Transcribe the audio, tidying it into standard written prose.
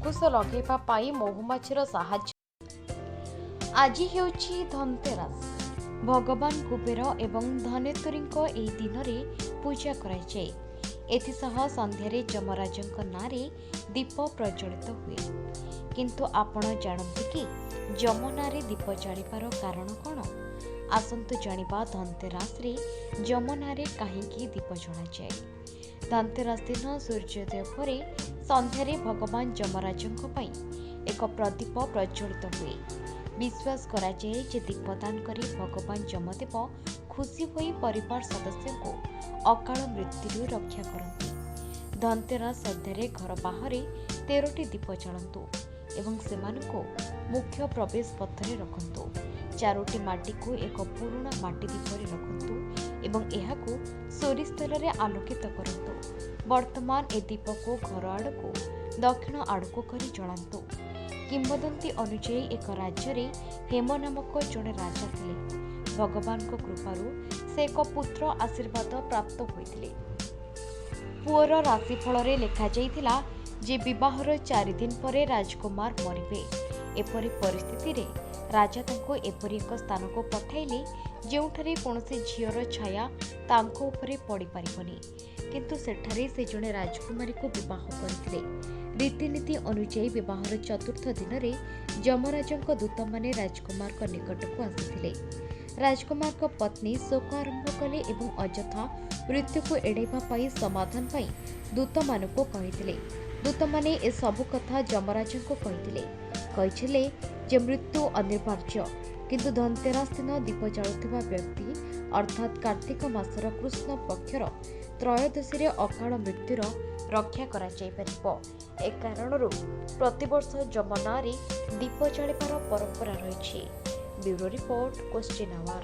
ଅଙ୍କୁଶ ଲଗାଇବା ପାଇଁ ମହୁମାଛିର ସାହାଯ୍ୟ। ଆଜି ହେଉଛି ଧନତେରସ। ଭଗବାନ କୁବେର ଏବଂ ଧନେଶ୍ୱରୀଙ୍କ ଏହି ଦିନରେ ପୂଜା କରାଯାଏ। ଏଥିସହ ସନ୍ଧ୍ୟାରେ ଯମରାଜଙ୍କ ନାଁରେ ଦୀପ ପ୍ରଜ୍ୱଳିତ ହୁଏ। କିନ୍ତୁ ଆପଣ ଜାଣନ୍ତି କି ଯମ ନାଁରେ ଦୀପ ଜାଳିବାର କାରଣ କ'ଣ? ଆସନ୍ତୁ ଜାଣିବା ଧନତେରସରେ ଯମ ନାଁରେ କାହିଁକି ଦୀପ ଜଳାଯାଏ। ଧନତେରସ ଦିନ ସୂର୍ଯ୍ୟୋଦୟ ପରେ ସନ୍ଧ୍ୟାରେ ଭଗବାନ ଯମରାଜଙ୍କ ପାଇଁ ଏକ ପ୍ରଦୀପ ପ୍ରଜ୍ୱଳିତ ହୁଏ। ବିଶ୍ୱାସ କରାଯାଏ ଯେ ଦୀପଦାନ କରି ଭଗବାନ ଯମଦେବ ଖୁସି ହୋଇ ପରିବାର ସଦସ୍ୟଙ୍କୁ ଅକାଳ ମୃତ୍ୟୁରୁ ରକ୍ଷା କରନ୍ତି। ଧନତେରସ ସନ୍ଧ୍ୟାରେ ଘର ବାହାରେ 13ଟି ଦୀପ ଜାଳନ୍ତୁ ଏବଂ ସେମାନଙ୍କୁ ମୁଖ୍ୟ ପ୍ରବେଶ ପଥରେ ରଖନ୍ତୁ। ଚାରୋଟି ମାଟିକୁ ଏକ ପୁରୁଣା ମାଟି ଦୀପରେ ରଖନ୍ତୁ ଏବଂ ଏହାକୁ ସୋରିଷ ତେଲରେ ଆଲୋକିତ କରନ୍ତୁ। ବର୍ତ୍ତମାନ ଏ ଦୀପକୁ ଘର ଆଡ଼କୁ ଦକ୍ଷିଣ ଆଡ଼କୁ କରି ଜଳାନ୍ତୁ। କିମ୍ବଦନ୍ତୀ ଅନୁଯାୟୀ, ଏକ ରାଜ୍ୟରେ ହେମ ନାମକ ଜଣେ ରାଜା ଥିଲେ। ଭଗବାନଙ୍କ କୃପାରୁ ସେ ଏକ ପୁତ୍ର ଆଶୀର୍ବାଦ ପ୍ରାପ୍ତ ହୋଇଥିଲେ। ପୁଅର ରାଶିଫଳରେ ଲେଖାଯାଇଥିଲା ଯେ ବିବାହର 4 ଦିନ ପରେ ରାଜକୁମାର ମରିବେ। ଏପରି ପରିସ୍ଥିତିରେ ରାଜା ତାଙ୍କୁ ଏପରି ଏକ ସ୍ଥାନକୁ ପଠାଇଲେ ଯେଉଁଠାରେ କୌଣସି ଝିଅର ଛାୟା ତାଙ୍କ ଉପରେ ପଡ଼ିପାରିବନି। କିନ୍ତୁ ସେଠାରେ ସେ ଜଣେ ରାଜକୁମାରୀକୁ ବିବାହ କରିଥିଲେ। ରୀତିନୀତି ଅନୁଯାୟୀ ବିବାହର ଚତୁର୍ଥ ଦିନରେ ଯମରାଜଙ୍କ ଦୂତମାନେ ରାଜକୁମାରଙ୍କ ନିକଟକୁ ଆସିଥିଲେ। ରାଜକୁମାରଙ୍କ ପତ୍ନୀ ଶୋକ ଆରମ୍ଭ କଲେ ଏବଂ ଅଯଥା ମୃତ୍ୟୁକୁ ଏଡ଼ାଇବା ପାଇଁ ସମାଧାନ ପାଇଁ ଦୂତମାନଙ୍କୁ କହିଥିଲେ। ଦୂତମାନେ ଏସବୁ କଥା ଯମରାଜଙ୍କୁ କହିଥିଲେ। କହିଥିଲେ ଯେ ମୃତ୍ୟୁ ଅନିବାର୍ଯ୍ୟ, କିନ୍ତୁ ଧନତେରସ ଦିନ ଦୀପ ଜାଳୁଥିବା ବ୍ୟକ୍ତି, ଅର୍ଥାତ୍ କାର୍ତ୍ତିକ ମାସର କୃଷ୍ଣ ପକ୍ଷର ତ୍ରୟୋଦଶୀରେ ଅକାଳ ମୃତ୍ୟୁର ରକ୍ଷା କରାଯାଇପାରିବ। ଏ କାରଣରୁ ପ୍ରତିବର୍ଷ ଯମ ନାଁରେ ଦୀପ ଜାଳିବାର ପରମ୍ପରା ରହିଛି। Bureau report, question hour.